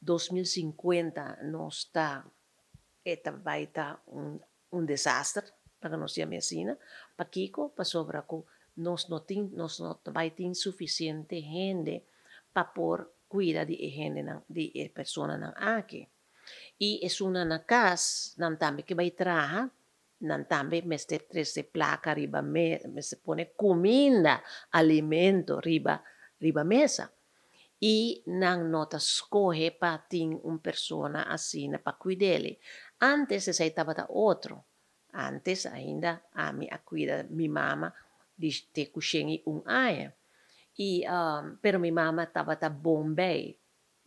2050 nos ta e ta bai ta un un desaster, laga nos yama asina. Pakiko? Pasobra ku nos no tin nos no ta bai tin sufisiente hende pa por kuida di e hendenan di e personanan aki. I esunnan na kas nan tambe ke bai traha, nan tambe mester trese plaka riba me mester pone kuminda, alimento riba riba mesa. I nan no ta skohe pa tin un persona asina pa kuid'el. Antes esei tabata otro. Antes ainda ami a kuida mi mama di te ku shen i un aña. I pero mi mama tabata bon bei.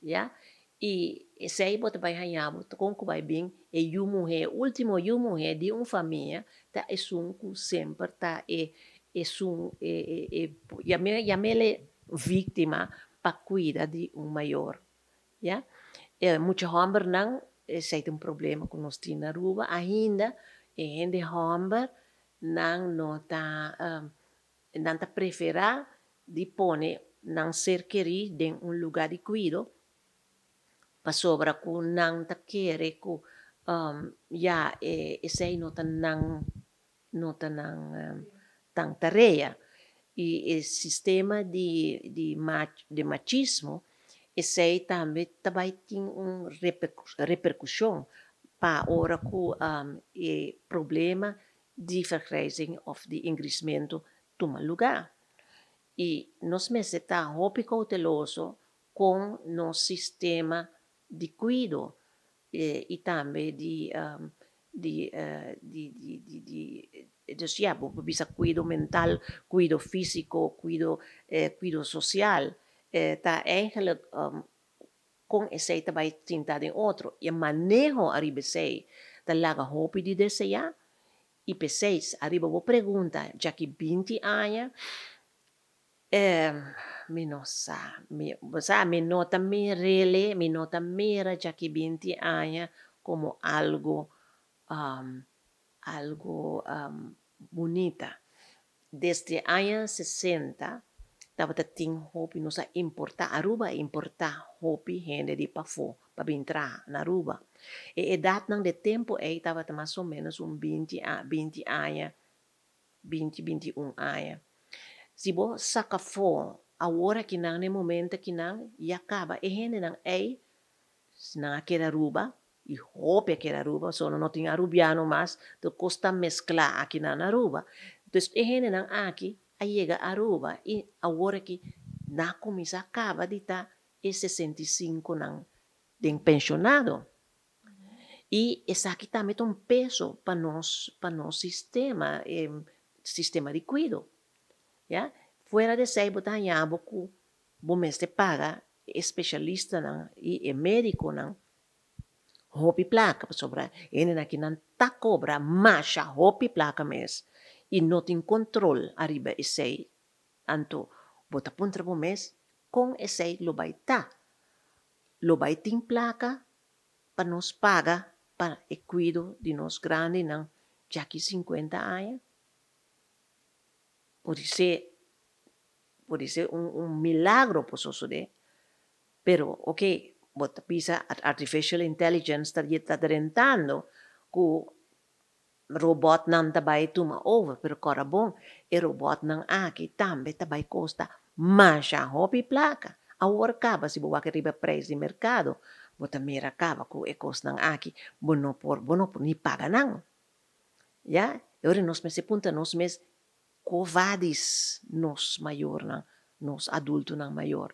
Ya. I esei bo ta bai haña bo kon ku bai bin e yu muhé, e último yu muhé di un famia ta esun ku semper ta e esun e e e yam'el e víktima pa kuida di un mayor. Ya. E mucha hòmbernan esei ta un problema ku nos tin na Aruba ainda e hende hòmber nan no ta Nan ta preferá di pone nan ser kerí den un lugá di kuido pasobra ku nan ta kere ku ya esei no ta nan no ta nan tan tarea. I e sistema di di di machismo esei tambe ta bai tin un reperkushon pa ora ku e problema di vergrijzing of di ingrismentu tuma lugá. I nos mester ta hopi kouteloso kon nos sistema di kuido i tambe di di di di di dus ya bo por bisa kuido mental, kuido físiko, kuido kuido sosial ta eigenlijk Kon esei ta bai sinta den otro? E maneho ariba esei ta laga hopi di deseá. I p'esei, ariba bo pregunta, djaki 20 aña, eh, mi no sa. Mi, bo sa, mi no ta mir'el, mi no ta mira djaki 20 aña komo algu, algu bunita. Desde aña 60 tabata tin hopi nos a importa, Aruba a importa hopi hende di pafó pa bin traha na Aruba. E edatnan de tempo ei tabata mas o menos un 20 20 aña, 20, 21 aña. Si bo saka afó awor akinan na e momento akinan ya kaba e hendenan ei nan a keda Aruba I hopi a keda Aruba, pasobra no tin Arubiano mas, tur kos ta mesklá aki nan na Aruba. Dus e hendenan aki a yega Aruba i awor aki nan a kuminsá kaba di ta e 65 nan den penshonado. I esaki tambe ta un peso pa nos pa nos sistema, e sistema di kuido. Ya. Fuera di esei bo ta haña bo ku bo mester paga e spesialistanan i e médikonan hopi plaka pasobra hendenan aki nan ta kobra masha hopi plaka mes i no tin kontrol ariba esei anto bo ta puntra bo mes kon esei lo bai ta lo bai tin plaka pa nos paga pa e kuido di nos grandinan djaki 50 aña podisé podisé un un milagro por sosode Pero ok, bo ta bisa artificial intelligence ta ta drentando ku robotnan ta bai tuma over, pero kòrda bon, e robotnan aki tambe ta bai kosta masha hopi plaka. Awor kaba si bo wak riba prijs di merkado, bo ta mira kaba ku e kosnan aki bo no por bo no por ni paga nan. Ya, e ora nos mester puntra nos mes Ko vadis nos mayornan, nos adultonan mayor?